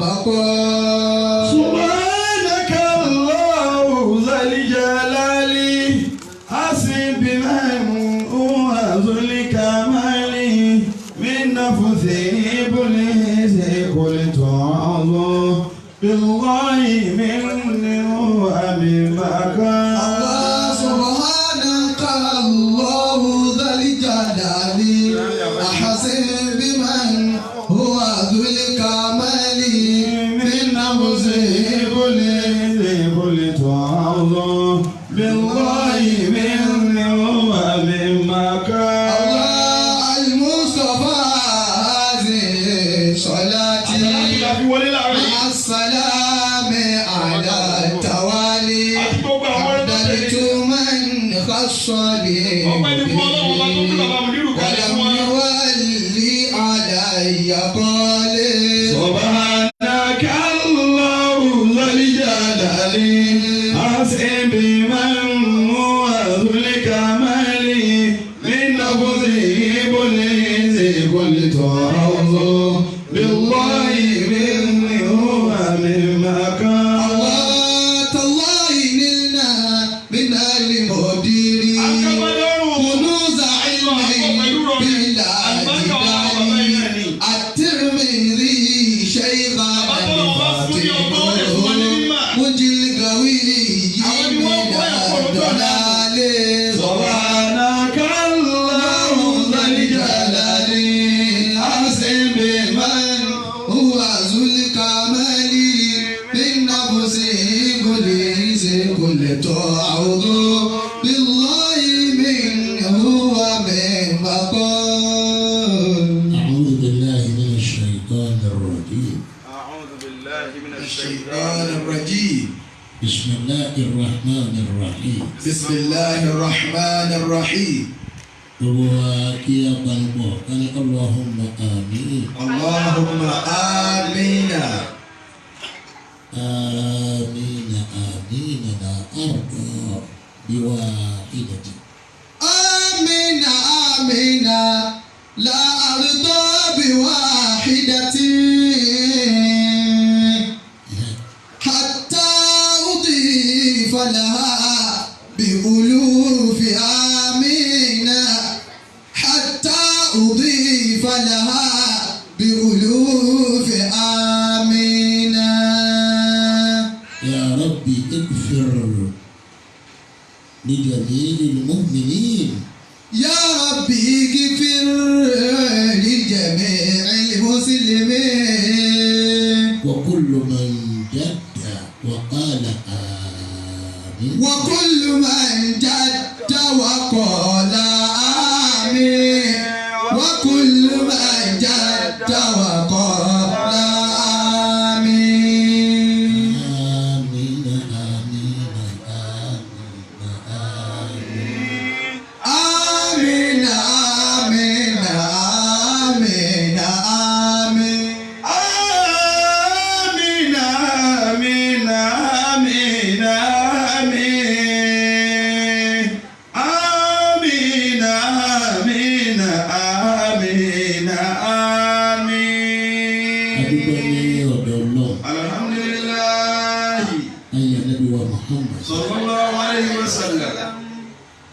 مقال. سبحانك الله ذا الجلال حسب بمن هو ذو الكمال من نفسه إبليس قلت أعوذ بالله منه ومن مكان. الله سبحانك الله ذا الجلال أحسن بمن هو ذو الكمال من نفسه إبليس قلت أعوذ بالله منه ومن مكان. الله المصطفى هذه صلاتي Àti wọlé láàrin. مع السلام على التوالي. Àti gbogbo àwọn ẹni tó tẹ̀lé. أفضلت من خص لي Ọpẹ́ ni fún Ọlọ́run ọba tó gbé bàbá Mùdírù kalẹ̀ ولم fún wa. يولي علي قالي. سبحانك الله ذا الجلال حسب من هو ذو الكمال من نفسه إبليس قلت أعوذ بالله منه ومن مكان. الله تالله نلنا من المدير كنوز علم بلا جدال. الترمذي شيخنا منجي القوي من الضلال. سبحانك الله ذا الجلال حسب من هو ذو الكمال من نفسه كل كل أعوذ بالله منه ومن مقال. أعوذ بالله من الشيطان الرجيم. أعوذ بالله من الشيطان الرجيم. بسم الله الرحمن الرحيم. بسم الله الرحمن الرحيم. Gbogbo wa kí a panupọ̀ ká ní اللهم آمين. اللهم آمين. آمين آمين لا أرضى بواحدة. آمين آمين لا أرضى بواحدة حتى أضيف لها بألوف آمين، حتى أضيف لها بألوف آمين. يا ربي اغفر لجميع المؤمنين. يا ربي اغفر لجميع المسلمين. وكل من جد وقال آمين. وكل من جد وقال آمين، وكل من جد وقال آمين. آمين آمين آمين آمين. آمين آمين آمين آمين. آمين آمين آمين آمين آمين آمين آمين. Adúpẹ́ ní ọ̀dọ̀ Ọlọ́run. الحمد لله. Ayé Ànábì wa Muhammad. صلى الله عليه وسلم.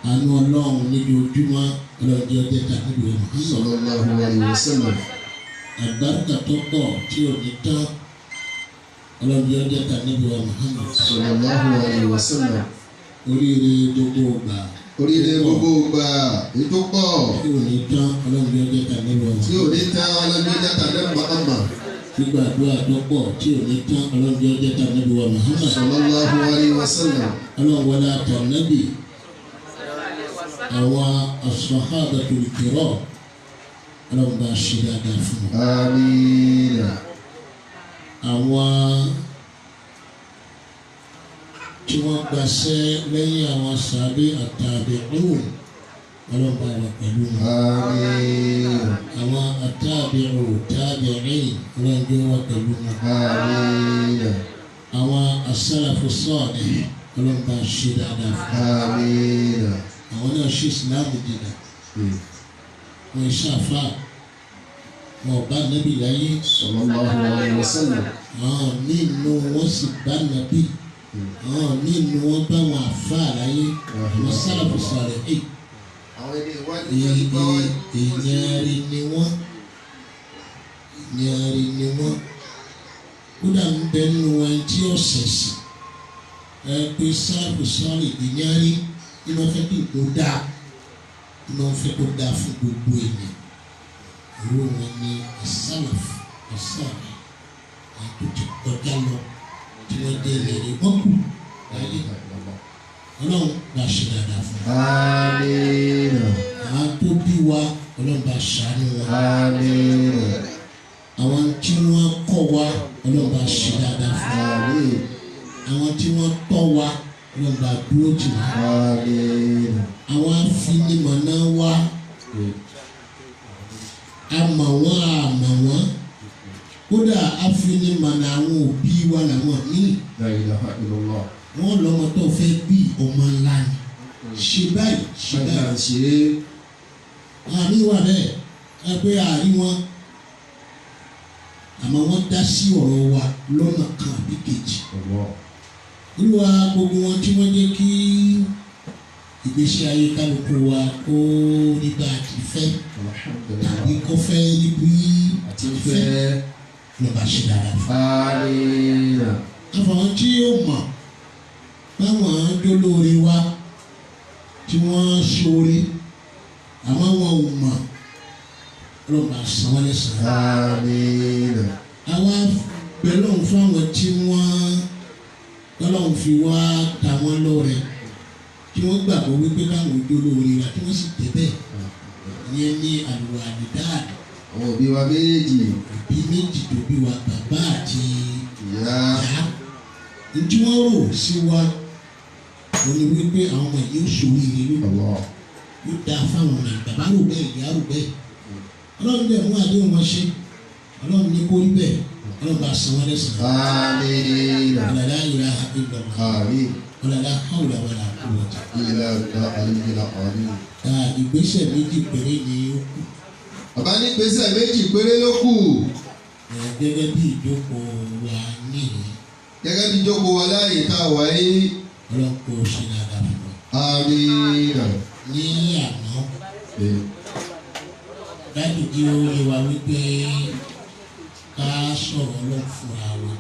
Àánú Ọlọ́run níjojúmọ́ ọlọ́jọ́ jẹ́ta Ànábì wa Muhammad. صلى الله عليه وسلم. Àgbàrúkà tó pọ̀ tí ò ní tán ọlọ́jọ́ jẹ́ta Ànábì wa Muhammad. صلى الله عليه وسلم. Oríire gbogbo ìgbà. Oríire gbogbo ìgbà ètò pọ̀ tí ò ní tán ọlọ́jọ́ jẹ́ta Ànábì wa tí ò Muhammad. ní tán ọlọ́jọ́ játa lẹ́nu Muhammad. Gbígbàdúrà tó pọ̀ tí ò ní tán ọlọ́jọ́ jẹ́ta Ànábì wa Muhammad. صلى الله عليه وسلم. Ọlọ́run wọlé àtọ̀nẹ́bì àwọn الصحابة الكرام ọlọ́run bá ṣe dáadáa fún wọn. آمين. Àwọn tí wọ́n gbaṣẹ́ lẹ́yìn àwọn sàbí التابعون ọlọ́run bá wà pẹ̀lú wọn. آمين. Àwọn تابع التابعين ọlọ́run jẹ́ wà pẹ̀lú wọn. آمين. Àwọn السلف الصالح ọlọ́run bá ṣe dáadáa fún wọn. آمين. Àwọn náà ṣe ìsìláàmù dìnnà. Wọ́n ṣàfà Wọn ò bá nàbì láyé. Sallallahu alayhi wa sallam. Àwọn míì nù wọn sì bá nàbì, àwọn míì nù wọn bá wọn àfáà láyé, àwọn sálàfù sọ̀rọ̀ ẹ̀. Àwọn ẹni ìwádìí tó ti gbọ́ wáyé. Èèyàn rí ni wọ́n, èèyàn rí ni wọ́n. Kódà ń bẹ nínú wọn tí ó ṣẹ̀ṣì ẹ pé sálàfù sọ̀rọ̀, èèyàn rí ni wọ́n fẹ́ kí nǹkan dáa, ni wọ́n fẹ́ kó dáa fún gbogbo èèyàn. Irú wọn ni asálàfù asálà àwọn tó ti kọjá lọ tí wọ́n jẹ́ ìlérí, wọ́n kù láyé. Ọlọ́run bá ṣe dáadáa fún wa. Àmín. Àwọn tó bí wa, Ọlọ́run bá ṣàánú wọn. Àmín. Àwọn tí wọ́n kọ́ wa, Ọlọ́run bá ṣe dáadáa fún wa. Àmín. Àwọn tí wọ́n tọ́ wa, Ọlọ́run bá dúró tì wá. Àmín. Àwọn afinimọ̀nà wa, àmọ̀ wọn, àmọ̀ wọn. Kódà afinimọ̀nà àwọn òbí wa làwọn míì. La ilaha illallah. Wọ́n lọ́mọ tó fẹ́ bí ọmọ ńlá ni, ṣe báyìí, ṣe Báyìí là báyìí. ń ṣe é. Àmì wà bẹ́ẹ̀ ẹ pé àárín wọn, àmọ́ wọ́n dá sí ọ̀rọ̀ wa lọ́nà kan àbí kejì. Allah. Olúwa, gbogbo wọn tí wọ́n jẹ́ kí ìgbésí ayé kálukú wa kó rí bá a ti fẹ́ tàbí Alhamdulillah. kó fẹ́ rí bí Àti fẹ́. lọ́ba ṣe dára fún. Àmín. Àfọwọ́n tí yóò mọ̀ báwọn jólóore wa tí wọ́n ṣoore, àmọ́ wọn ò mọ̀, lọ́ba san wọ́n lẹ́sàn-án. Àmín. Àwa pẹ̀lú òun fún àwọn tí wọ́n tọ́lọ́hún fi wá ta wọ́n lọ́rẹ, tí wọ́n gbàgbọ́ wípé káwọn ojúlóore wa, tí wọ́n sì tẹ̀ bẹ́ẹ̀, ìyẹn ní àlùwà àdìdáàdì. Àwọn òbí wa méjèèjì. Òbí méjì tó bí wa, bàbá àti Ìyá. ìyá, ní tí wọ́n rò sí wa wọ́n ní wípé àwọn ọmọ yìí ó ṣoríire lónìí, Allah. yóò dáa fáwọn ọmọ yìí. Bàbá rò bẹ́ẹ̀, ìyá rò bẹ́ẹ̀, Ọlọ́run dẹ̀ mú àdéhùn wọn ṣe, Ọlọ́run ní kó rí bẹ́ẹ̀. Ọlọ́run bá san wọ́n lẹ́sàn-án. Àmín. Wala ilaha illallah. Àmín. Wala hawla wala quwwata. Illa billahi aliyyil azim. Ìgbésẹ̀ méjì péré ni ó kù. Bàbá ní ìgbésẹ̀ méjì péré ló kù. Gẹ́gẹ́ bí ìjókòó wa níyì. Gẹ́gẹ́ bí jókòó wa láàyè tá a wà yìí. Ọlọ́run kò ṣe dáadáa fún wa. Àmín. Ní àná, dájú kí ó yé wa wípé ká sọ̀rọ̀ Ọlọ́run fúnra wa.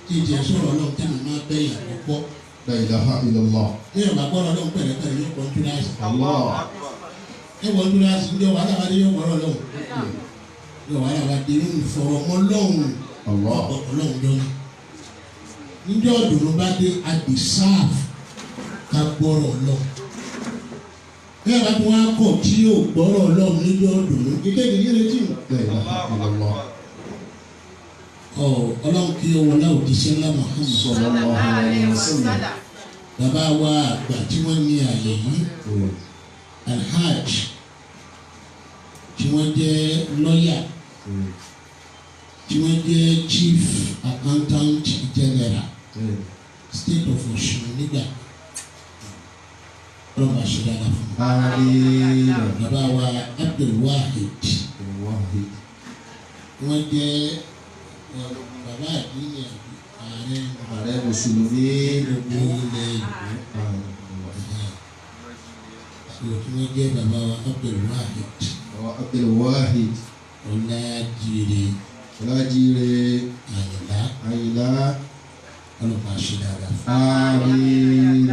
Tí ìjẹ́ sọ̀rọ̀ Ọlọ́run tẹ̀mí máa bẹ̀yàn púpọ̀. La ilaha illallah. Ní ọ̀bà gbọ́dọ̀ Ọlọ́run pẹ̀lẹ́pẹ̀lẹ́ yóò kọ́ túláàsì. Allah. Ẹ wọ́n túláàsì ní wàhálà wa dé, yóò gbọ́dọ̀ Ọlọ́run. Ní wàhálà wa dé, yóò fọ̀rọ̀ mọ́ Ọlọ́run. Allah. Ọlọ́run jọ ní. Níjọ́ ọ̀dùnnú bá dé, a dì sáàfù ká gbọ́rọ̀ Ọlọ́run. Bí ẹ bá tún wá kọ̀ tí yóò gbọ́rọ̀ Ọlọ́run níjọ́ ọ̀dùnnú, ìkéde yìí retí o. La ilaha illallah. Ọ Ọlọ́run kí ó wọlé òjíṣẹ́ ńlá Muhammad. Sallallahu alayhi wa sallam. Bàbá wa àgbà tí wọ́n ní àyè yìí, Alhaj, tí wọ́n jẹ́ lọ́yà, tí wọ́n jẹ́ Chief Accountant General, State of Ọ̀ṣun nígbà, Ọlọ́run bá ṣe dáadáa fún mi. Àmín. Bàbá wa Abdulwahid, wọ́n jẹ́ bàbá àdínní àbí ààrẹ Ààrẹ Mùsùlùmí. Gbogbo ilẹ̀ Yorùbá. So tí wọ́n jẹ́ bàbá wa Abdulwahid Àwọn Abdulwahid. Ọlájire. Ọlájíire. Àyìnlá. Àyìnlá. Ọlọ́run bá ṣe dáadáa fún Àmín.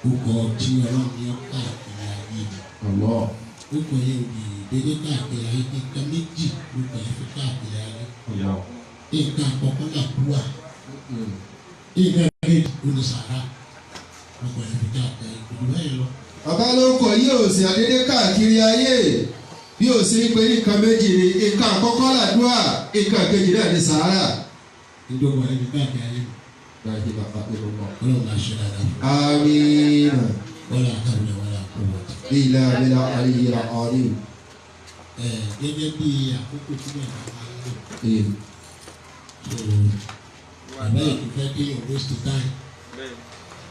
Orúkọ tí Ọlọ́run ní ó káàkiri ayé ni. Allah. Orúkọ yẹn ò lè dédé káàkiri ayé. Nǹkan méjì lórúkọ yẹn fi káàkiri ayé. Allah. Nǹkan àkọ́kọ́ náà dúà, nǹkan kejì ó ní sàrà. Orúkọ yẹn fi káàkiri ayé kò jù bẹ́ẹ̀ lọ. Bàbá lórúkọ yìí ò sì àdédé káàkiri ayé bí ò sí pé nǹkan méjì ni: nǹkan àkọ́kọ́ làdúrà, nǹkan kejì náà ní sàárà. Nítorí wọn fi káàkiri ayé. La ilaha illallah. Ọlọ́run bá ṣe dáadáa fún Àmín. Wala hawla wala quwwata. Illa billahi aliyyil azim. Ẹ gẹ́gẹ́ bí àkókò tí bàbá máa ń lò, so bàbá yìí kò fẹ́ kéèyàn waste time,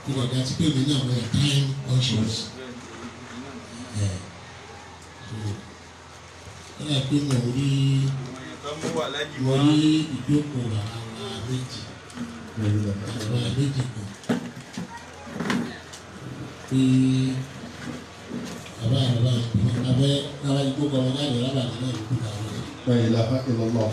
kí ọ̀gá tí pèmí náà wọ̀ time conscious. Ẹ so Ẹ pé mo rí ìjókòó bàbá wa méjì bàbá méjì kan pé bàbá bàbá abẹ́ bàbá ìjókòó ọmọ jáde bàbá mi náà kú bàbá mi. La ilaha illallah.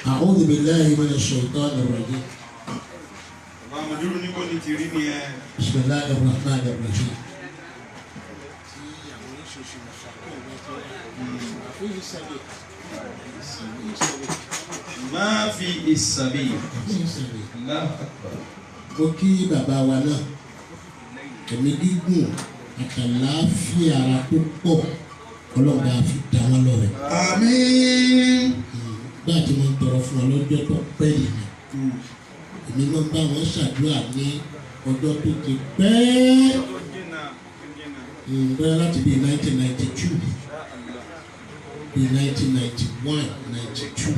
أعوذ بالله من الشيطان الرجيم. بسم الله الرحمن الرحيم. ما في السبيل. الله أكبر. Mo kí bàbá wa náà, ẹ̀mí gígùn àtàláfíà ara púpọ̀, Ọlọ́run bá fi dá wọn lọ́rẹ. Àmín. Bá a ti máa ń tọrọ fún ọ lọ́jọ́ tó pẹ́ nìyẹn, èmi máa ń bá wọn ṣàdúrà ní ọjọ́ tó ti pẹ́, bóyá láti bíi 1992, bíi 1991, 92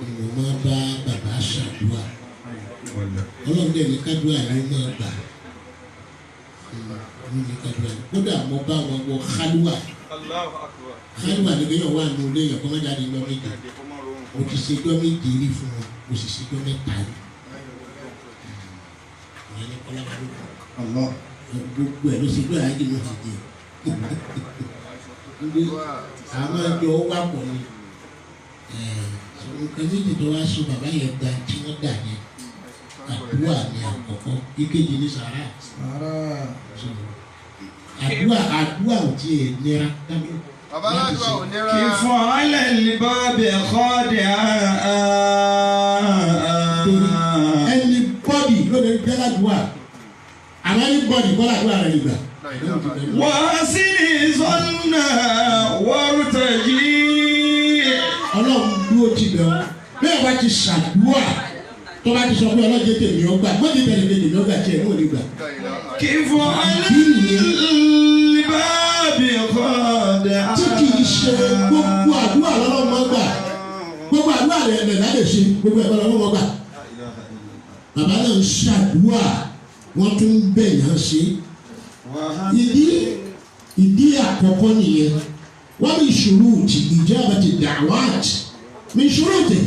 ni mo máa bá bàbá ṣàdúrà. Ọlọ́run dẹ̀ ní kádùá ni ó máa gbà ní kádùá ni. Kódà mo bá wọn wọ kálúwà. Kálúwà ni kéèyàn wà nù ilé yẹn kó má jáde lọ méje. Mo ti ṣe ijọ́ méje rí fún wọn, mo sì ṣe ijọ́ mẹ́ta rí. Ìyẹn ní kọ́lá balùwẹ̀. Allah. Gbogbo ẹ̀ ló ṣe gbé àyè ló ti di ndé àwọn ẹjọ́ wà pọ̀ ni. Nǹkan méjì tó wá sọ bàbá yẹn da tí wọ́n dà yẹn, àdúrà ní àkọ́kọ́, ìkejì ní sàrà. Àdúrà àdúrà ò tiẹ̀ nira dábẹ́. Bàbá aládùá ò nira. كف على الباب خادعا. Anybody ló lè jẹ́ ládùúà, àmọ́ anybody kọ́ ládùúà rẹ̀ lè gbà. وأحسن ظنا وارتجي. Ọlọ́run dúró ti bẹ̀ ọ́, bẹ́ẹ̀ bá ti ṣàdúrà tó bá ti sọ pé ọlọ́jẹ́ tèmi ó gbà, mọ́jẹ́ tẹ̀lé tèmi ó gbà tiẹ̀ ní òní gbà. كف على الباب خادعا. Tí kì í ṣe gbogbo àdúrà lọ́lọ́run máa gbà, gbogbo àdúrà rẹ̀ lẹ̀ láti ṣe gbogbo ẹ̀kọ́ lọ́lọ́run máa gbà. Bàbá náà ń ṣàdúrà, wọ́n tún ń bẹ̀yàn ṣe. Ìdí àkọ́kọ́ nìyẹn. Wọ́n mi ṣuruti ijabati da'wat mi ṣuruti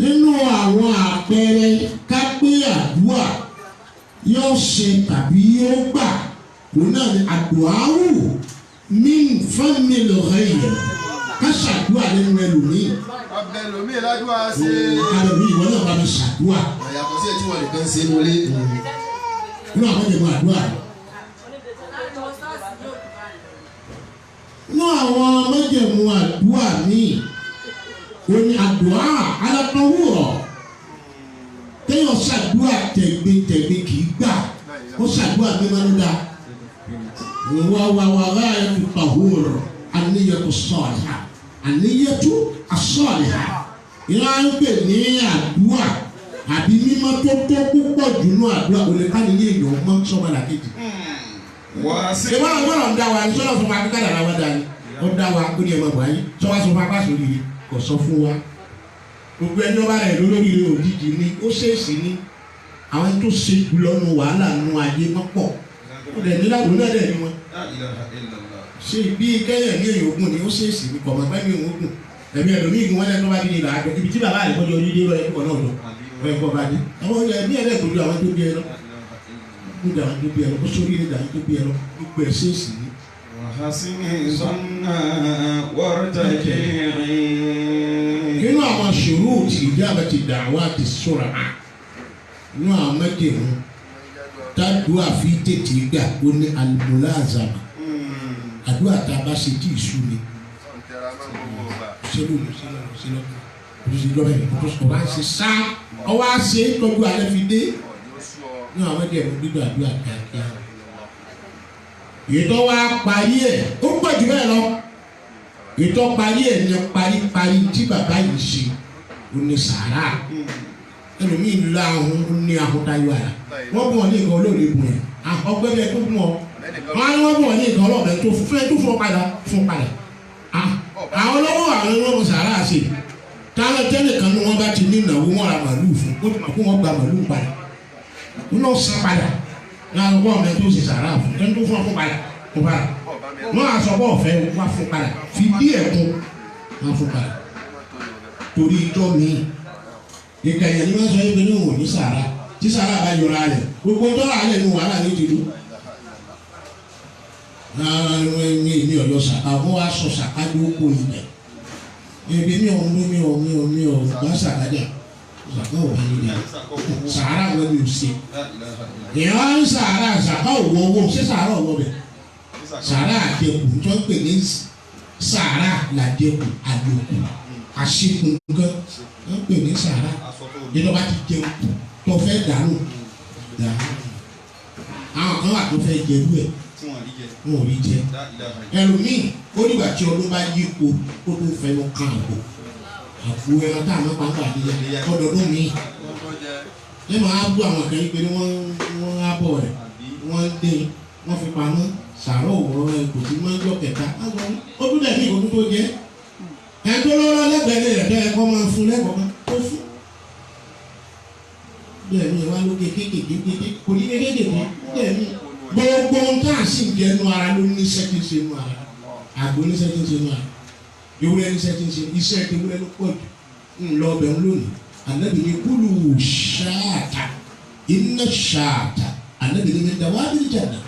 nínú àwọn àpẹẹrẹ kápé àdúrà yóò ṣe tàbí yóò gbà, òun náà ni àdúàwù min famil ghayr, ká ṣàdúrà nínú ẹlòmíì. Abẹ lomi ládùá ṣe. Ẹlòmíì ìwọ náà bá mi ṣàdúrà. Yàtọ̀ sí ètí wọn nìkan ṣe é nulẹ̀. Nínú àwọn ìjẹ̀mú àdúrà, nínú àwọn májẹ̀mú àdúrà míì, ó ní àdúrà alátọ́wúrọ̀, téèyàn ṣàdúrà tẹ̀gbintẹ̀gbin kì í gbà, ó ṣàdúrà mímọ́ ló dáa. Wà wà wà ráyẹ̀tù pàhóòrò àníyẹ̀tù sọ̀ọ̀lìhà, àníyẹ̀tù asọ̀ọ̀lìhà, ìyá ń pè ní àdúrà àbí mímọ́ tó tó púpọ̀ jù nínú àdúrà òní ká ní èèyàn mọ́ sọ́mọ́ làkejì. Ìwọ náà gbọ́dọ̀ ń dá wa ní sọ́dọ̀ fún wa kíkà dára wa dání. Ó dá wa ó ní ẹ̀ máa bọ̀ ayé. Sọ wá sọ fún apá sórí rẹ̀ kò sọ fún wa. Gbogbo ẹni ọba rẹ̀ lórí rẹ̀ òjijì ni ó ṣèèṣì ni. Àwọn tó ṣe jùlọ nu wàhálà nu ayé mọ́ pọ̀. Ó dẹ̀ ní lágbo náà dẹ̀ ní wọn. Ṣé bí kẹ́yẹ̀ ní èyàn ogun ni ó ṣèèṣì ni kọ̀mọ̀ pẹ́ mi òun gùn. Ẹ̀mí ẹ̀lòmíì gun wọn lẹ́nu bá dín ní ìlà àjọ. Ibi tí bàbá rẹ̀ kọjọ orí dé lọ ẹ̀kọ́ náà lọ. Ẹ̀kọ́ bá dé. Àwọn ẹ̀mí ẹ̀rẹ́ gbòdú àwọn tó bí ẹ lọ. Gbogbo àwọn tó bí ẹ lọ, kó sórí ẹ̀dá àwọn tó bí ẹ lọ, gbogbo ẹ̀ ṣèèṣì ni. وحسن ظنا وارتجي. Nínú àwọn ṣuruti ijabati da'wati sur'a, nínú àwọn mẹ́jẹ̀mú tádùá fi tètè gbà, ó ní al-mulazama, àdúrà tá a bá ṣe tí ì sú ni, ṣẹlẹ̀ òní ṣẹlẹ̀ òní ṣẹlẹ̀ òní. Òṣìṣẹ́ ìjọba yìí kò tó sọ wá ṣe sá ọwọ́ á ṣe tọ́jú alẹ́ fi dé ní àwọn ẹ̀dẹ̀ ẹ̀mú gbígbà àdúrà kíákíá. Ètò wa parí ẹ̀ ó pọ̀ jù bẹ́ẹ̀ lọ. Ètò parí ẹ̀ ní paríparí tí bàbá yìí ṣe ó ní sàárà. Ẹlòmíì la ahun ó ní ahun táyọ̀ àrà. Wọ́n bọ̀ ní nǹkan olóòlè bùn yẹn. Ọgbẹ́ bẹ́ẹ̀ tó bùn ọ. Wọ́n á ní wọ́n bọ̀ ní nǹkan ọlọ́ọ̀bẹ tó fún ẹ tó fún ọ padà fún padà. Àwọn olówó àwọn olówó sàárà ṣe táwọn tẹ́lẹ̀ kan ní wọ́n bá ti ní ìnáwó wọn ra màlúù fún ó ti mọ̀ kó wọ́n gba màlúù padà wọn náà san padà náà wọ́n ọ̀nà tó ṣe sàrà fún ẹni tó fún ọ fún padà fún padà wọ́n á sọ bọ́ ọ̀fẹ́ wá fún padà fi díẹ̀ kún wá fún padà torí ijọ́ mi ìkẹyìn ni wọ́n sọ yìí pé ní òun ò ní sàrà tí sàrà bá yọra rẹ̀ gbogbo dọ́là alẹ́ ní wàhálà ní ti dùn mi ò yọ sàkà wọ́n wá sọ sàkà ló kó ilẹ̀ ebi mi ò mi ò mi ò mi ò gbà sàkájà sàkà ò wá nílẹ̀ sàárà wọn mi ò ṣe ìyá ń sàárà sàkà ò wọ owó ṣé sàárà ò wọ bẹ sàárà àjẹkù tó ń pè ní sàárà làjẹkù àlòkù àṣekù nǹkan tó ń pè ní sàárà ìjọba ti jẹun tó fẹ́ dànù dànù àwọn kan wà tó fẹ́ jẹrú ẹ̀ wọn ò rí jẹ ẹlòmíì ó nígbà tí ọdún bá yípo ó tó fẹnu kan àpò àpò ẹran tá a máa pàǹpà níyà ọdọọdún mi ẹ máa bú àwọn kan yìí pé wọ́n wọ́n á bọ̀ rẹ̀ wọ́n ń dín wọ́n fi pamọ́ sàárọ̀ òwúrọ̀ ẹ kò sí máa ń jọ kẹta ó tún dẹ̀ ní ìkòtún tó jẹ́ ẹ tó lọ́rọ́ lẹ́gbẹ̀ẹ́ rẹ̀ tẹ́ ẹ kọ́ máa fún lẹ́kọ̀ọ́ kan tó fún bẹ́ẹ̀ ni wá lóge kéékèèké kò ní kéékèèké bẹ́ẹ̀ ni gbogbo ohun tá a sì ń jẹ nu ara ló ní iṣẹ́ tí ń ṣe nu ara àgbo ní iṣẹ́ tí ń ṣe nu ara ewúrẹ́ ní iṣẹ́ tí ń ṣe iṣẹ́ tí ewúrẹ́ ló pọ̀ jù ń lọ ọbẹ̀ ń lónìí ànábì ní kúlù ṣáàtà iná ṣáàtà ànábì ní mi dàwọ́ abìlí jàdá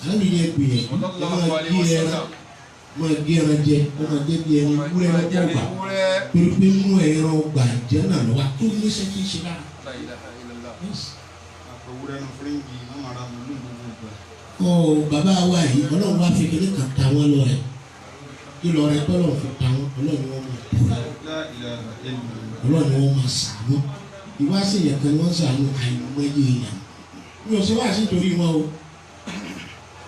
ànábì ní ẹgbìyànjú ẹ máa gé ẹran máa gé ẹran jẹ ẹ máa jẹ bí ẹran ewúrẹ́ lọ́pọ̀ gbà torí pé mú ẹran ọgbà jẹ́ náà lọ́wọ́ tó ní iṣẹ́ tí ń ṣe lára. Ọ bàbá wa yìí ọlọ́run wá fi kékeré kan ta wọ́n lọ rẹ̀ kí lọ rẹ̀ tọ́lọ̀ fi ta wọ́n ọlọ́run ni wọ́n máa tó ọlọ́run ni wọ́n máa sàánú ìwá sí ìyẹn kan ni wọ́n sàánú àìmọye èèyàn mi ò ṣe wá sí nítorí wọn o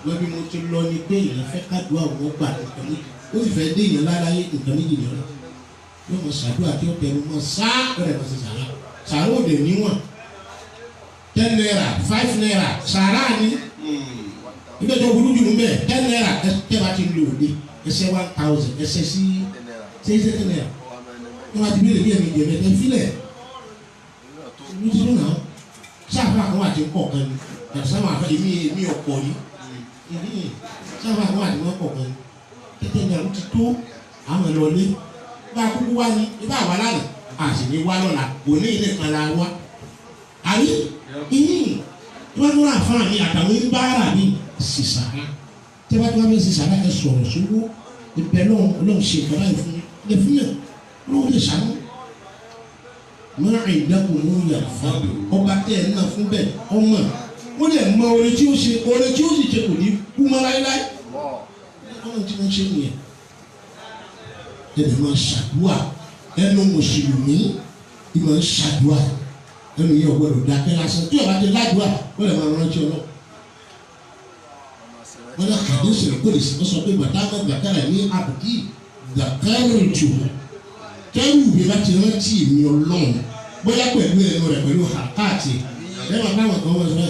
wọ́n bí mo ti lọ ni pé èèyàn fẹ́ kádùá òun gbà nǹkan méjì ó sì fẹ́ dé èèyàn lára yé nǹkan méjì nìyẹn yóò mọ sàdúrà tí ó tẹnu mọ́ sáà bẹ̀rẹ̀ mọ́ sí sàrà sàrà òde níwọ̀n 10 naira 5 naira sàrà ni nígbà tó burú jù mbẹ 10 naira ẹ bá ti lò dé ẹsẹ 1000 ẹsẹ sí ṣe 10 naira ẹ bá ti bí lèbi ẹni jẹbẹ ẹ filẹ ní ti dùn náà sáfà kan wà tí ń kọ̀ kan ni àti sáfà àfẹ èmi èmi ọ̀pọ̀ yìí sáfà kan wà tí wọ́n kọ̀ kan ni 10 naira ó ti tó àwọn ẹ̀ lọlé bá a kúkú wá ní ibà wà lánàá a sì ní wá lọ́la òní ilé kan la wá àbí wọ́n tún àfáà mi àtàwọn oníbàárà mi sì sàrà tí wọ́n tún wá fi sì sàrà ẹ sọ̀rọ̀ sówó ìbẹ̀ lọ́hùn ọlọ́hùn ṣe ìkọ́lá yìí fún mi ẹ fún yàn ọlọ́hùn lè sànú. mọ́rin ìdákùn ló yà fún ọba tẹ́ ẹ̀ náà fún bẹ́ẹ̀ ọmọ wọ́n lè mọ oore tí ó ṣe oore tí ó sì ṣe kò ní kú mọ́ láéláé ọlọ́run tí wọ́n ṣe nìyẹn ẹ lè máa ṣàdúà ẹnu mùsùlùmí ì máa ń ṣàdúà ẹnu yẹn ọgbọ́dọ̀ dákẹ́ lásán tí ọba ti ládùúà wọ́n lè máa rántí ọlọ́ wọ́n lè kàdé sọ̀rọ̀ kó lè sọ sọ pé bàtà má gbàkàrà ní àbùkí gbàkàrà jù kẹ́rù mi bá ti rántí mi ọlọ́run bóyá pẹ̀lú ẹnu rẹ̀ pẹ̀lú àkáàtì ẹ máa bá wọn kàn wọ́n sọ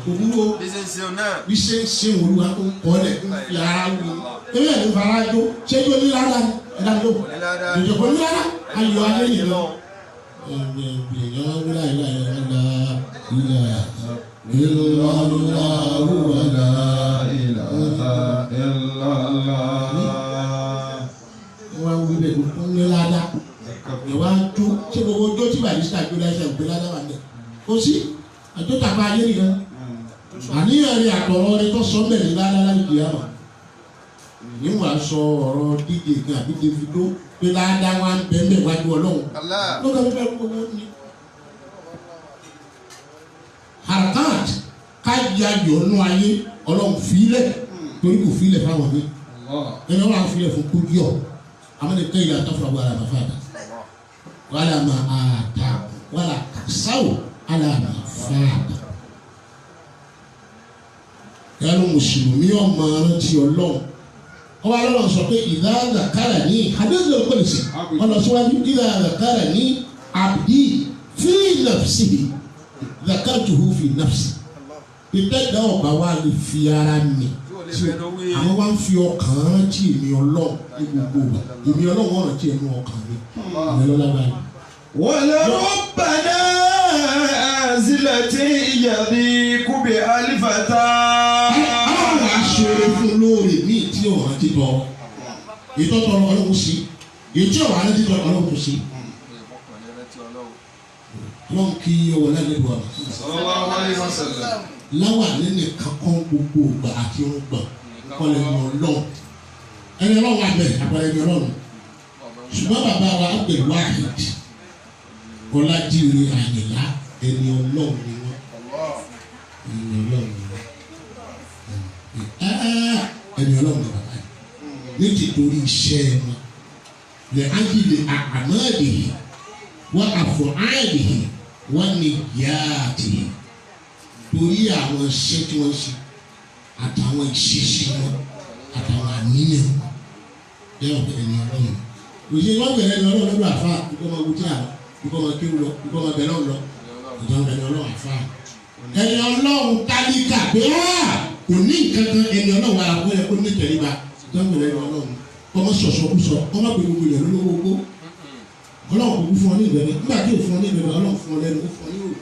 kò dúró bí ṣe ń ṣe olúwa tó ń kọ́ lẹ̀ ń fi ara wù ú ewé ẹ̀ ló fara jó ṣé jó ní rárá ni ẹ̀dá ló ìjọba ní rárá ayọ̀ ayé nìyẹn. Wọ́n wí bẹ́ẹ̀ kó ní ládá ìwà jó ṣé gbogbo jó tí barista jó lẹ́sẹ̀ ògbé ládá wà ní kò sí àjọ tàbá ayé nìyẹn àníyàn rẹ àtọ̀rọ̀ rẹ tó sọ mẹ́rin ládá láti di àmà níwọ̀n aṣọ ọ̀rọ̀ díje kan àbí Davido pé ládá wa ń bẹ́ẹ̀ bẹ́ẹ̀ wájú ọlọ́run lọ́dọ̀ wípé gbogbo ní. Harakat ká ya yọ̀nù ayé ọlọ́run fílẹ̀ torí kò fílẹ̀ fáwọn mi ẹni ọlọ́run fílẹ̀ fún kúndíọ̀ àwọn ẹni kẹ́yìn àtàfúrà wà lára fáwọn Wala ma atakum wala tasaw ala ma fata. Yálò mùsùlùmí ọmọ rántí ọlọ́run. Ọba ọlọ́run sọ pé idha dhakarani hadith al-qudsi ọlọ́síwájú idha dhakarani abdi fi nafsihi dhakartuhu fi nafsi. Ìtẹ́jà ọba wa lè fi ara mi àwọn wa ń fi ọkàn rántí èmi ọlọ́run ní gbogbo ìgbà èmi ọlọ́run wọ́n rántí ẹnu ọkàn mi ìyẹn lọ́la báyìí. ولربنا نازلة يضيق بألفتا Àwọn aṣèré fún lóore míì tí ò rántí tọ ètò tọrọ ọlọ́run sí ètò ọ̀rọ̀ rántí tọrọ ọlọ́run sí. Ọlọ́run kí ọwọ́ lálẹ́ wà Sallallahu alayhi wa sallam. láwà nínú kankan gbogbo ìgbà àti irúgbà kọlẹ̀ ní ọlọ́run ẹni ọlọ́run abẹ àpẹẹrẹ ẹni ọlọ́run ṣùgbọ́n bàbá wa Abdul Wahid Ọlájíire Àyìnlá ẹni ọlọ́run ni wọ́n ẹni ọlọ́run ni wọ́n ẹni ọlọ́run ni bàbá yìí ní tìtorí iṣẹ́ wọn lè ájílè àmọ́ọ̀dìhì wọ́n àfọ̀ áàdìhì wọ́n ní yáàtìhì torí àwọn iṣẹ́ tí wọ́n ṣe àtàwọn ìṣesí wọn àtàwọn àníyàn wọn bẹ́ẹ̀ ọ̀bẹ ẹni ọlọ́run òṣèlú wọn bẹ̀rẹ̀ ẹni ọlọ́run lọ́dọ̀ àfa ikọ́ máa wutí àlọ́ ikọ́ máa kéwù lọ ikọ́ máa bẹ̀rẹ̀ lọ ìjọba ẹni ọlọ́run àfa ẹni ọlọ́run tálíkà pé á kò ní nǹkan kan ẹni ọlọ́run ara kó yẹ kó ní tẹríba ìjọba ẹni ọlọ́run kọ́mọ sọ̀sọ̀kúsọ kọ́mọ pé gbogbo ìyẹn lólówó gbó ọlọ́run kò kú fún ọ ní ìbẹ̀rẹ̀ nígbà tí ò fún ọ ní ìbẹ̀rẹ̀ ọlọ́run fún ọ lẹ́nu ó fún ọ ní òòlù.